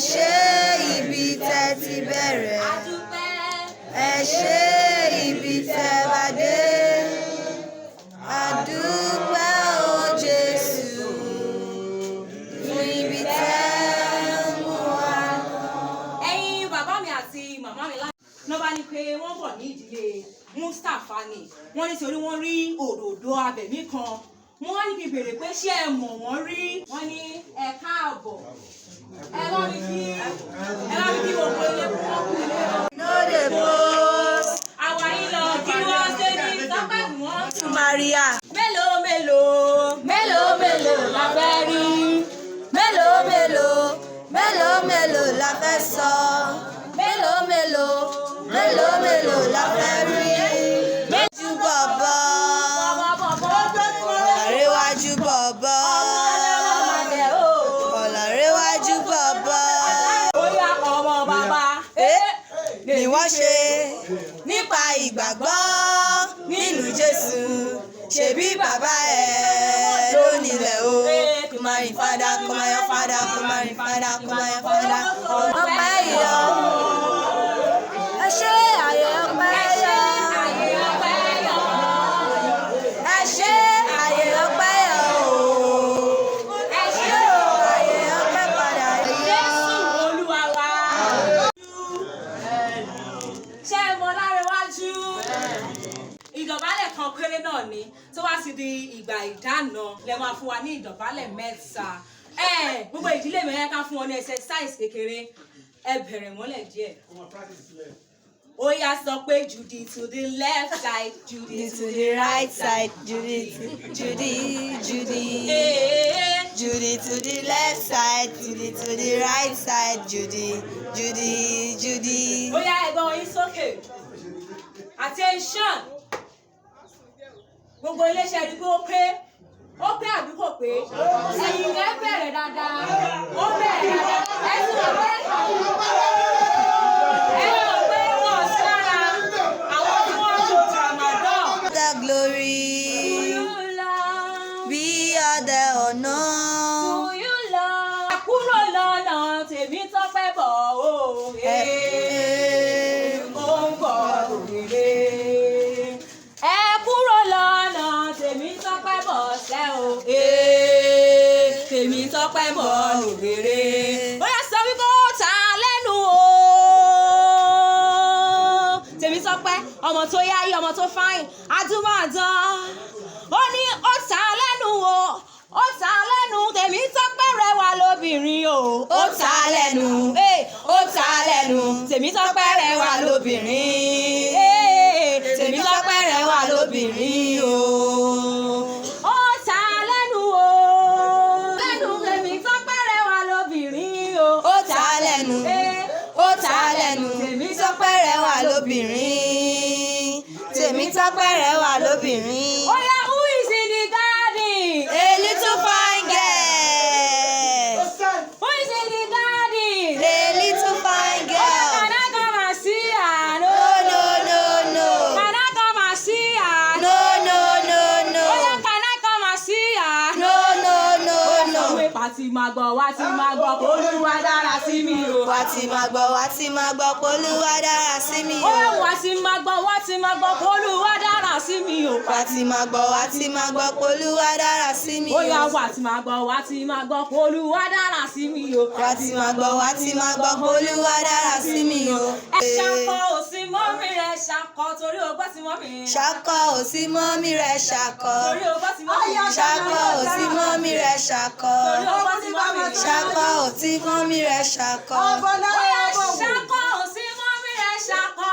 Ṣé ibi tẹ́ ti bẹ̀rẹ̀. A dúpẹ́. Ẹ ṣé ibi tẹ́ bá dé. A dúpẹ́ o Jésù fún ibi tẹ́ mú wa lọ. Ẹ̀yin bàbá mi àti màmá mi láti lọ́ bá ní pé wọ́n bọ̀ ní ìdílé Mustapha ni wọ́n, nítorí wọ́n rí òdòdó abẹ̀mí kan. Wọ́n wá ní kí n béèrè pé ṣé ẹ mọ̀ wọ́n rí. Wọ́n ní ẹ káàbọ̀. Ẹ bá mi kí gbogbo ilé fún wọn kú ilé o. No dey boast. Àwa yìí lọ kí wọ́n ṣe ní sọ́pẹ́ wọ́n To Maria. Mélòó mélòó, mélòó mélòó la fẹ́ rí? Mélòó mélòó, mélòó mélòó la fẹ́ sọ? Mélòó mélòó, mélòó mélòó la fẹ́ rí? Ju bọ̀bọ̀, ọ̀làréwájú bọ̀bọ̀, ọ̀làréwájú bọ̀bọ̀. Bóyá ọmọ bàbá Ni wọ́n ṣe nípa ìgbàgbọ́ nínú Jésù. Ṣebí bàbá ẹ̀ ló nílẹ̀ o. Kùmárì fada, kùmáyọ̀ fada, kùmárì fada, kùmáyọ̀ fada. Ọpẹ́ yọ. Ẹ ṣé, àyè ọpẹ́ yọ. Àyè ọpẹ́ yọ. Ẹ ṣé, àyè ọpẹ́ yọ o. Ẹ ṣé o, àyè ọpẹ́ padà yọ. Jésù Olúwa wa. Ṣé ẹ mọ Lárẹ̀wájú? Ìdọ̀bálẹ̀ kan péré náà ni. Tó bá ti di ìgbà ìdáná lẹ máa fún wa ní ìdọ̀bálẹ̀ mẹ́ta. Ẹ gbogbo ìdílé mi, ẹ ká fún wọn ní exercise kékeré. Ẹ bẹ̀rẹ̀ mọ́lẹ̀ díẹ̀. Ó yá, sọ pé Judy to the left side, Judy Judy to the right side, Judy, Judy, Judy. Ee. Judy to the left side, Judy to the right side, Judy, Judy, Judy. Ó yá, ẹ̀gbọ́n yín sókè. Attention! Gbogbo iléeṣẹ́ rí pé ó pé, ó pé àbí kò pé? Ẹ̀yìn rẹ̀ bẹ̀rẹ̀ dáadáa. Ó bẹ̀rẹ̀ dáadáa. Ẹ sì mọ̀ pé wọ́n sí lára àwọn tí wọ́n ń lo tramadol. The glory To you, Lord. be all the honor. To you, Lord. Kúrò lọ́nà tèmi tọ́pẹ́ bọ̀ o. Ó ń bọ̀ òrèrè. Ẹ kúrò lọ́nà tèmi tọ́pẹ́ bọ̀ sẹ́ o. Tèmi tọ́pẹ́ bọ̀ òrèrè. Ó yá, sọ wípé ó ta lẹ́nu o. Tèmi tọ́pẹ́, ọmọ tó yáyí, ọmọ tó fine, adúmáàdán. Ó ní ó ta lẹ́nu o. Ó ta lẹ́nu, tèmi tọ́pẹ́ rẹwà lóbìnrin o. Ó ta lẹ́nu. Ó ta lẹ́nu. Tèmi tọ́pẹ́ rẹwà lóbìnrin. Tèmi tọ́pẹ́ rẹwà lóbìnrin o. Ó ta lẹ́nu o. Lẹ́nu, tèmi tọ́pẹ́ rẹwà lóbìnrin o. Ó ta lẹ́nu. Ó ta lẹ́nu. Tèmi Tọ́pẹ́ rẹwà lóbìnrin. Tèmi tọ́pẹ́ rẹwà lóbìnrin. Ó yá, who is in the garden? A little fine girl. Who is in the garden? A little fine girl. Can I come and see her? No, no, no, no. Can I come and see her? No, no, no, no. Ó yá, can I come and see her? No, no, no, no. Sọ pé pàtì máa gbọ́, wá ti máa gbọ́ kó Olúwa dára sí mi o. Wá ti máa gbọ́, wá ti máa gbọ́ pé Olúwa dára sí mi Ó o. yá, wá ti máa gbọ́, wá ti máa gbọ́ kó Olúwa dára sí mi o. Wá ti máa gbọ́, wá ti máa gbọ́ pé Olúwa dára sí mi Ó o. yá, wá ti máa gbọ́, wá ti máa gbọ́ kó Olúwa dára sí mi o. Wá ti máa gbọ́, wá ti máa gbọ́ pé Olúwa dára sí mi o. Ẹ ṣakọ òsì mọ́mí rẹ̀, ṣakọ torí o gbọ́ sí mọ́mí. Ṣakọ ò sí mọ́mí rẹ̀ ṣakọ. Torí o gbọ́ sí mọ́mí. Ṣakọ ò sí mọ́mí rẹ̀ ṣakọ. Torí o gbọ́ sí mọ́mí. Ṣakọ ò sí mọ́mí rẹ̀ ṣakọ. Ó yá, ṣakọ òsì mọ́mí rẹ̀ ṣakọ.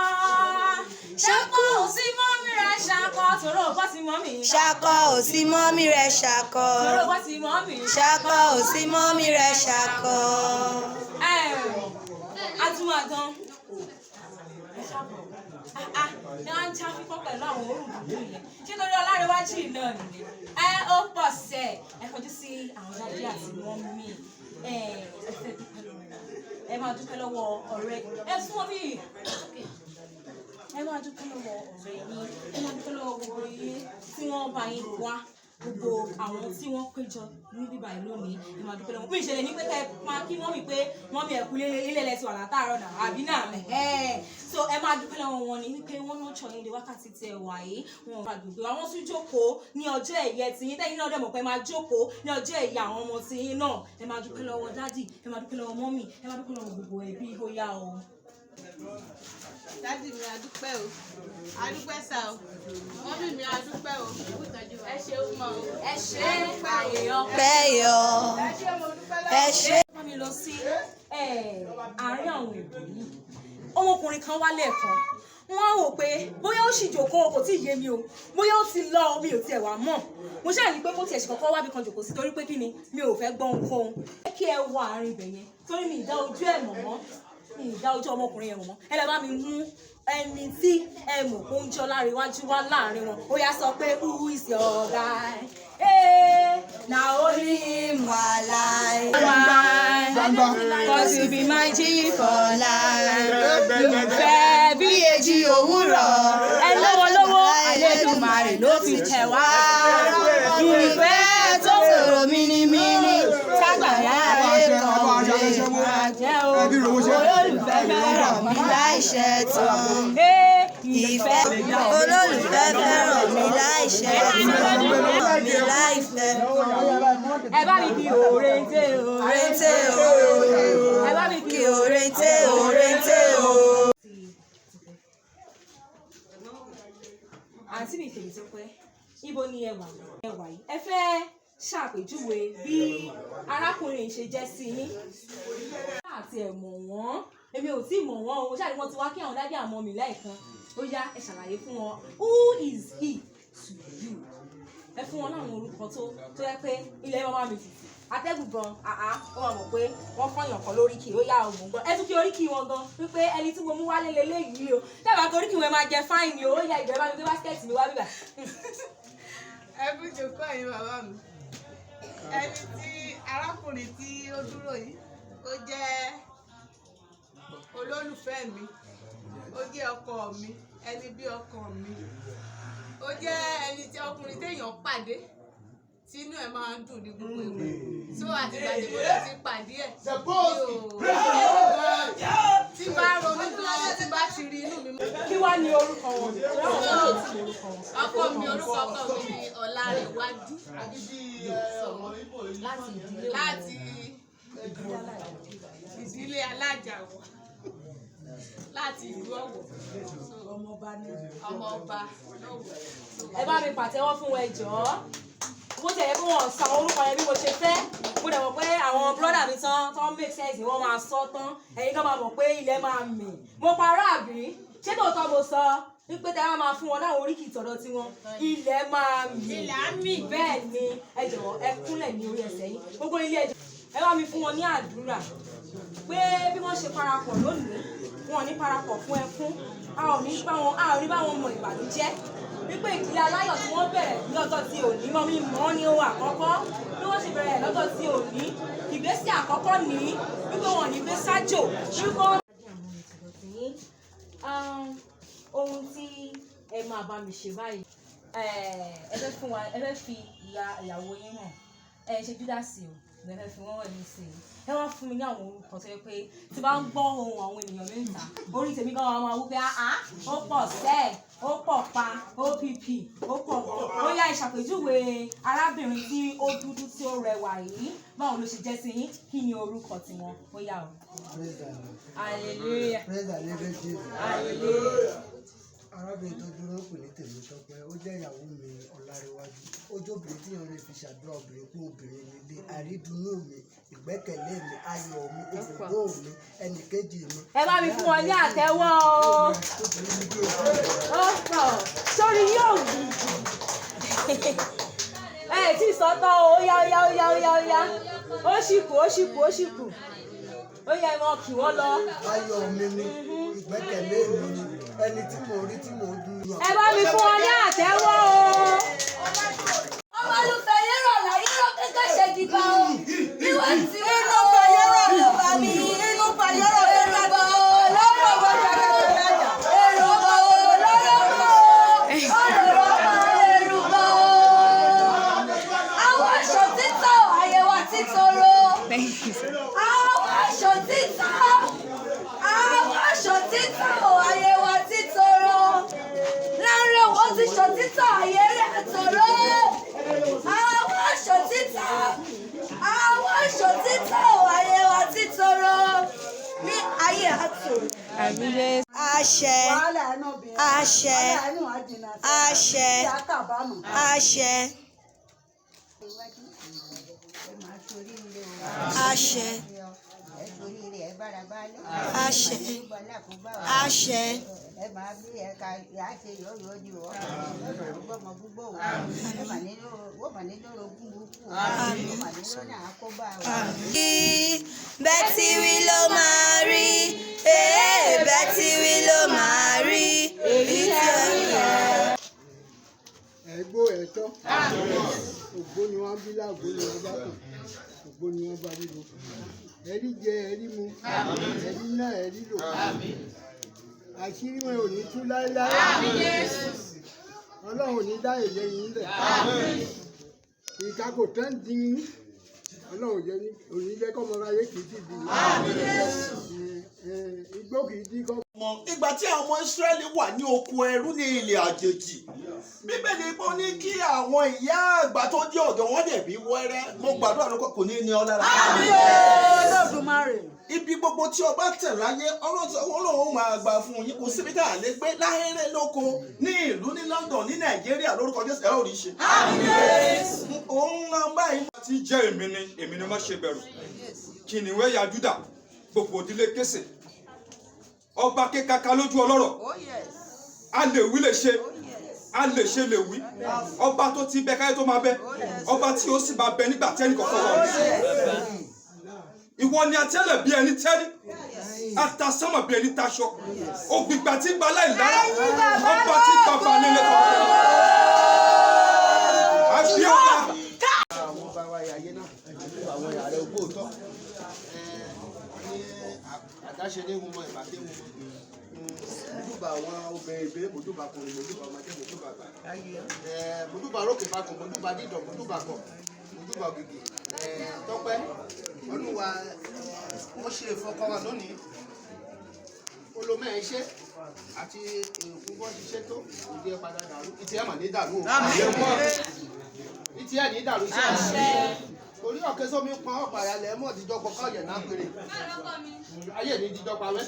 Ṣakọ òsì mọ́mí rẹ̀ ṣakọ torí o gbọ́ sí mọ́mí. Ṣakọ ò sí mọ́mí rẹ̀ ṣakọ. Torí o gbọ́ sí mọ́mí. Ṣakọ ò sí mọ́mí rẹ̀ ṣakọ. Atúmọ̀tán ní wọ́n ń já fífọ́ pẹ̀lú àwọn òórùn dúdú yẹn. Ṣé torí Ọlárẹ̀wájú náà nìyẹn? Ẹ ó pọ̀ sẹ́. Ẹ kọjú sí àwọn daddy àti mummy. Ẹ fẹ́ dúpẹ́ lọ́wọ́, ẹ máa dúpẹ́ lọ́wọ́ ọ̀rẹ́ ẹ fún wọn bí. Ẹ máa dúpẹ́ lọ́wọ́ ọ̀rẹ́ yín, ẹ máa dúpẹ́ lọ́wọ́ gbogbo yín tí wọ́n bá yín wá. Gbogbo àwọn tí wọ́n péjọ ní bíbá yìí lónìí, ẹ máa dúpẹ́ lọ́wọ́. Bí ìṣẹ̀lẹ̀ ní pé kẹ́ ẹ máa kí mummy pé mummy, ẹ kú ilé lẹ́sìn wà látàárọ̀ náà àbí náà ẹ̀. So ẹ máa dúpẹ́ lọ́wọ́ wọn ni wípé wọ́n náà ṣọyìn ní wákàtí tí ẹ wà yìí, wọn ò gbàgbé wa. Wọ́n tún jókòó ní ọjọ́ ẹ̀yẹ tiyín, tẹ́yìn náà dẹ̀ mọ̀ pé ẹ máa jókòó ní ọjọ́ ẹ̀yẹ àwọn ọmọ tiyín náà. Ẹ máa dúpẹ́ lọ́wọ́ daddy, ẹ máa dúpẹ́ lọ́wọ́ mummy, ẹ máa dúpẹ́ lọ́wọ́ gbogbo ẹbí. Ó yá o. Daddy mi, adúpẹ́ o, adúpẹ́ sir o. Mummy mi, adúpẹ́ o. Ẹ ṣeun mọ́ o. Ẹ ṣe àyè ọpẹ́. Pẹ́ yọ. Ẹ ṣé, mo dúpẹ́ Ẹ lọ́wọ́. ṣé. Bá mi lọ sí àárín àwọn èrò yìí. Ọmọkùnrin kan wá lẹ́ẹ̀kan, wọ́n á wò pé bóyá ó sì jókòó, kò tí ì yé mi o, bóyá ó ti lọ, mi ò tiẹ̀ wá mọ̀. Mo ṣáà ní pé kó tiẹ̀ ṣe kọ́kọ́ wábi kan jókòó sí, torí pé kí ni, mi ò fẹ́ gbọ́ ohunkóhun. Ẹ kí ẹ wọ àárín ibẹ̀ yẹn, torí mi ì dá ojú ẹ̀ mọ̀ mọ́, mi ì dá ojú ọmọkùnrin yẹn mọ̀ mọ́. Ẹ lè bá mi mú ẹni tí ẹ mọ̀ kó ń jọ láàrin iwájú wá láàrin wọn. Ó yá, sọ pé, "Who is your guy?" Hey, na only him. Wàláì. Cause you be my G for life. Ìfẹ́ bí èjì òwúrọ̀. Ẹ lówó lówó, Elédùmarè ló fi tẹ̀ wá. Ìfẹ́ tó sọ̀rọ̀ mínímíní. Ságbàlá ayé kan ò lè Jẹ́ o. Olólùfẹ́ fẹ́ràn mi láìṣẹ̀ tán. Ìfẹ́ olólùfẹ́ fẹ́ràn mi láìṣẹ̀ tán. Mi láìfẹ́. Ẹ bá mi kí òrèǹtè o. Òrèǹtè o. Ẹ bá mi kí Kí òrèǹtè, òrèǹtè o. Àǹtí mi tèmi tó pẹ́, ibo ni ẹ wà? Ẹ wà yìí, ẹ fẹ́ ṣàpèjúwe bí arákùnrin yìí ṣe jẹ́ sí yín. Àti ẹ̀ mọ̀ wọ́n, èmi ò tí ì mọ̀ wọ́n o. Ṣáà ni wọ́n ti wá kí àwọn daddy àmọ́ mi lẹ́ẹ̀kan. Ó yá, ẹ ṣàlàyé fún wọn, who is he to you? Ẹ fún wọn láwọn orúkọ tó yẹ pé ilẹ̀ máa mi tìtì atẹ́gùn gan àá, ó máa mọ̀ pé wọ́n fọyàn kan lóríkì. Ó yá, ògùn gan, ẹ tún kí oríkì wọn gan wípé ẹni tí mo mú wálé leléyìí o. Dábàá kí oríkì wọn, ẹ máa jẹ fine o. Ó yá, ìjọba mi gbé basket mi wá bíbà. Ẹ kú jókòó, ẹ̀yin bàbá mi. Ẹni tí arákùnrin tí ó dúró yìí, ó jẹ́ olólùfẹ́ mi, ó jẹ́ ọkọ mi, ẹni bí ọkọ mi. Ó jẹ́ ẹni tí ọkùnrin téèyàn pàdé tí inú ẹ̀ máa ń dùn ní gbogbo ìgbà. So àtìgbà tí mo ti pàdé ẹ̀, mi ò tí bá ronú gan, tí bá ti rí inú mi. Kí wá ní orúkọ wọn? Torí àwọn ọmọ tó ti orúkọ wọn. Ọkọ mi, orúkọ ọkọ mi ni Ọlárẹ̀wájú. Láti ìdílé wo? Láti ìdílé alájàwọ̀, láti ìlú Ọ̀wọ̀. Ọmọọba ní. Ọmọ ọba lọ́wọ̀. Ẹ bá mi pàtẹ́wọ́ fún wọn, ẹ jọ̀ọ́. Bó tẹ̀lé pé wọ́n sọ àwọn orúkọ yẹn bí mo ṣe fẹ́, mo dẹ̀ mọ̀ pé àwọn brother mi tán tán make sense, wọ́n máa sọ tán, ẹ̀yin kan máa mọ̀ pé ilẹ̀ máa mì. Mo parọ́ àbí? Ṣé tòótọ́ mo sọ wípé tẹ́ bá máa fún wọn láwọn oríkì ìtọ̀dọ̀ tiwọn, ilẹ̀ máa mì? Ilẹ̀ á mì. Bẹ́ẹ̀ ni. Ẹ jọ̀wọ́, ẹ kúnlẹ̀ ní orí ẹsẹ̀ yín. Gbogbo ilé ẹjọ́, ẹ bá mi fún wọn ní àdúrà pé bí wọ́n ṣe parapọ̀ lónìí, wọn ò ní parapọ̀ fún ẹkún, a ò ní bá wọn mọ ìbànújẹ́, wípé ìdílé aláyọ̀ tí wọ́n bẹ̀rẹ̀ ní ọjọ́ tí òní mọ́ mi mọ́ ní ohun àkọ́kọ́ bí wọ́n ṣe bẹ̀rẹ̀ lọ́jọ́ tí òní, ìgbésẹ̀ àkọ́kọ́ ní wípé wọn ò ní gbé sájò wípé wọ́n. Ohun tí ẹ máa bá mi ṣe báyìí, ẹ fẹ́ fún wa, ẹ fẹ́ fi ìyá ìyàwó yín hàn. Ẹ ṣe júdásì o, ẹ fẹ́ fi wọ́n wẹ̀ mí sí i. Ẹ wá fún mi ní àwọn orúkọ tó yẹ pé tí bá ń gbọ́ ohun àwọn ènìyàn mi ń ta orí tèmi gan, wọn máa wú pé áá, ó pọ̀ sẹ́ẹ̀, ó pọ̀ pa opp, ó pọ̀ gan. Ó yá, ìṣàpèjúwe arábìnrin tí ó dúdú tí ó rẹwà yìí, báwo ló ṣe jẹ́ sí yín? Kí ni orúkọ tiwọn? Ó yá o. Praise the Lord. Hallelujah. Praise the living Jesus. Hallelujah. Arábìnrin tó dúró pè ní Tèmítọ́pẹ́, ó jẹ́ ìyàwó mi Ọlárẹ̀wájú. Ó jẹ́ obìnrin tí èèyàn lè fi ṣàdúrà obìnrin pé obìnrin líle, àrídùnnú mi, ìgbẹ́kẹ̀lé mi, ayọ̀ mi, òdòdó mi, ẹnìkejì mi. Ẹ bá mi fún wọn ní àtẹ́wọ́ o. Obìnrin ní bí ojú rẹ̀. Ó pọ̀ sórí yóò wù ẹ tí sọtọ o. Ó yá, ó yá, ó yá, ó yá, ó yá, ó sì kù, ó sì kù, ó sì kù. Ó yá, ẹ mọ kì wọ́n lọ. Ayọ̀ mi ni, ìgbẹ́kẹ̀lé mi ni, ẹni tí mò ń rí tí mò ń dùn. Ẹ bá mi fún wọn ní àtẹ́wọ́ o. Ọmọlúfẹ́ yẹ́rọ̀ láyérọ̀ kékeré ṣe dìgbà o. Bí wọ́n ti inú fàyẹ́rọ̀ ló bá mi. Inú fàyẹ́rọ̀ ló bá mi. Lọ́pọ̀ gbọ́dọ̀ èrò bọ̀ o lọ́rọ̀ bọ̀ o. Ọ̀rọ̀ bọ̀ èrò bọ̀ o. Àṣẹ. Àṣẹ. Àṣẹ. Àṣẹ. Àṣẹ. Àṣẹ. Àṣẹ. Ẹ máa bí ẹka yà á ṣe yọ̀ọ́yọ̀ ni o, ẹ máa ní gbọ́mọ gbúgbọ́ o, ẹ máa nílò wọ́n máa nílò ogún burúkú o, ẹ máa nílò náà kó bá o. Bẹ́ẹ̀ tí wí ló máa rí, ee, bẹ́ẹ̀ tí wí ló máa rí, èyí tí ó yẹ. Ẹgbó ẹ̀tọ́ ògbó ni wọ́n bí láàgbó ni wọ́n bá kàn, ògbó ni wọ́n bá ríro, ẹ̀rí jẹ, ẹ̀rí mu, ẹ̀rí náà, ẹ̀rí lò, àṣírí wọn ò ní tú láéláé. Ọlọ́run ò ní dá èyẹ yín lẹ̀, ìka kò tán dín yín. Ọlọ́run ò ní jẹ́ kọ́mọ aráyé kì í sì dín yín, igbó kì í dín kọ́. Mọ ìgbà tí àwọn ọmọ Ísírẹ́lì wà ní oko ẹrú ní ilẹ̀ àjèjì, Bíbélì pé ó ní kí àwọn ìyá àgbà tó dé ọ̀dọ̀ wọn dẹ̀ bí wẹ́rẹ́. Mo gbàdúrà lóko, kò ní ní ọ lára. Ibi gbogbo tí ọba tẹ̀ láyé, Ọlọ́run máa gbà fún yín. Kò síbi tá a lè gbé láhéré lóko ní ìlú, ní London, ní Nàìjíríà, lórúkọ Jésù, ẹ ó rí ṣe. Òun náà báyìí. Tí jẹ́ èmi ni, èmi ni, má ṣe bẹ̀rù. Kìnìún ẹ̀yà Júdà, gbogbo ìdílé Késè, ọba kékaka lójú ọlọ́rọ̀, a lè wí lè ṣe, a lè ṣe lè wí, ọba tó ti bẹ káyé tó máa bẹ, ọba tí ó sì máa bẹ nígbà tẹ́nì kọ̀ọ̀kan wà ní. Ìwọ ni atẹ́lẹ̀ bí ẹni tẹ́rí, atasánmọ̀ bí ẹni taṣọ, ògbìgbà tí gba láìlára, ọba tí bàbá nílé kọ̀ọ̀kan. Àbí ọba. Àwọn bàbá ayé náà, àwọn ààrẹ ògbóòtọ́ ní àdáṣe ní wọn ìbàdí wọn, mojúbà àwọn obìnrin ìbílẹ̀, mojúbà ọkùnrin, mojúbà ọmọdé, mojúbà àgbà, mojúbà rókè bakùn, mojúbà dídọ̀, mojúbà kọ̀, mojúbà ògìgì. Tọ́pẹ́ olúwa, wọ́n ṣe ìfọkànwá lónìí, olómẹ́ iṣẹ́ àti èkó bọ́ ṣiṣẹ́ tó ìdí ẹ̀ padà dàrú, ìtì ẹ̀ mà ní dàrú o, ìtì ẹ̀ ní dàrú sí ẹ̀ orí ọ̀kẹ́ sómi pọn ọ̀pá àyàlẹ̀ mọ̀ díjọ́ kọ káyọ̀ náà péré ayé ní díjọ́ pa wẹ́.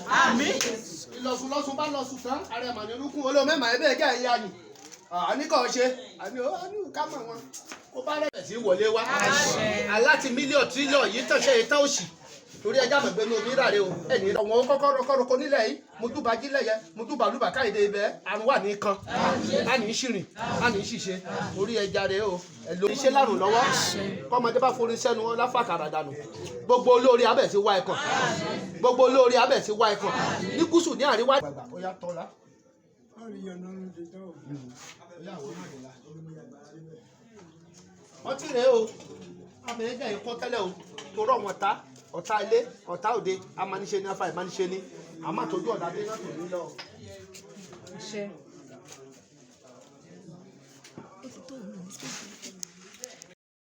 Ìlọ̀sùn lọ́sùn bá lọ́sùn tán ara ẹ̀ mà ní orúkún olómẹ́mà ẹ̀ bẹ́ẹ̀ kẹ́ ẹ̀ yá ni àníkàn ṣe àní ó ní ká mọ̀ wọn kó bá rẹ̀ sí wọlé wá aláti mílíọ̀nù tírílíọ̀nù yìí tàn ṣe ìtàn òṣì torí ẹja mọ̀gbẹ́ ní omi ráre o. Ẹ̀yìn ọ̀wọ́n kọ́kọ́ kọ́rọ́kọ́ nílẹ̀ yìí, mojúbà jílẹ̀ yẹ, mojúbà lùbà káyìdé ibẹ̀, àrùn wà ní kan, a ní ṣìrìn, a ní ṣìṣe orí ẹja rẹ o. Ẹ ló ṣe lárùn lọ́wọ́, kọ́mọdé bá forí sẹ́nu wọn láfàkàrà dànù. Gbogbo olóore abẹ̀ sí wá ẹ̀kàn, gbogbo olóore abẹ̀ sí wá ẹ̀kàn ní gúúsù, ní àríwá. Ó yá tọ́lá. Ọtí rèé o, àmì ẹ̀jẹ̀ yìí kọ́ tẹ́lẹ̀ o, torọ́ wọn ta ọ̀tá ilé, ọ̀tá òde, amániṣe ní afa ìmániṣe ní àmọ́ àtọ́jú ọ̀dà dé náà tòní lọ. Àṣẹ.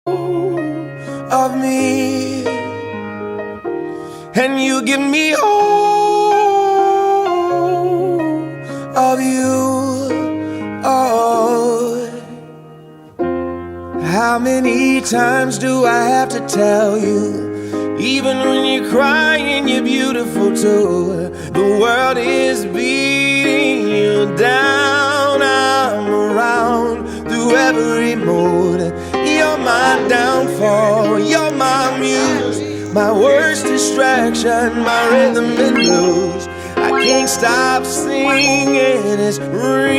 Of me. And you give me all of you. Oh. How many times do I have to tell you? Even when you're crying, you're beautiful too. The world is beating you down. I'm around through every mood. You're my downfall, you're my muse, my worst distraction, my rhythm and blues. I can't stop singing. It's ringing.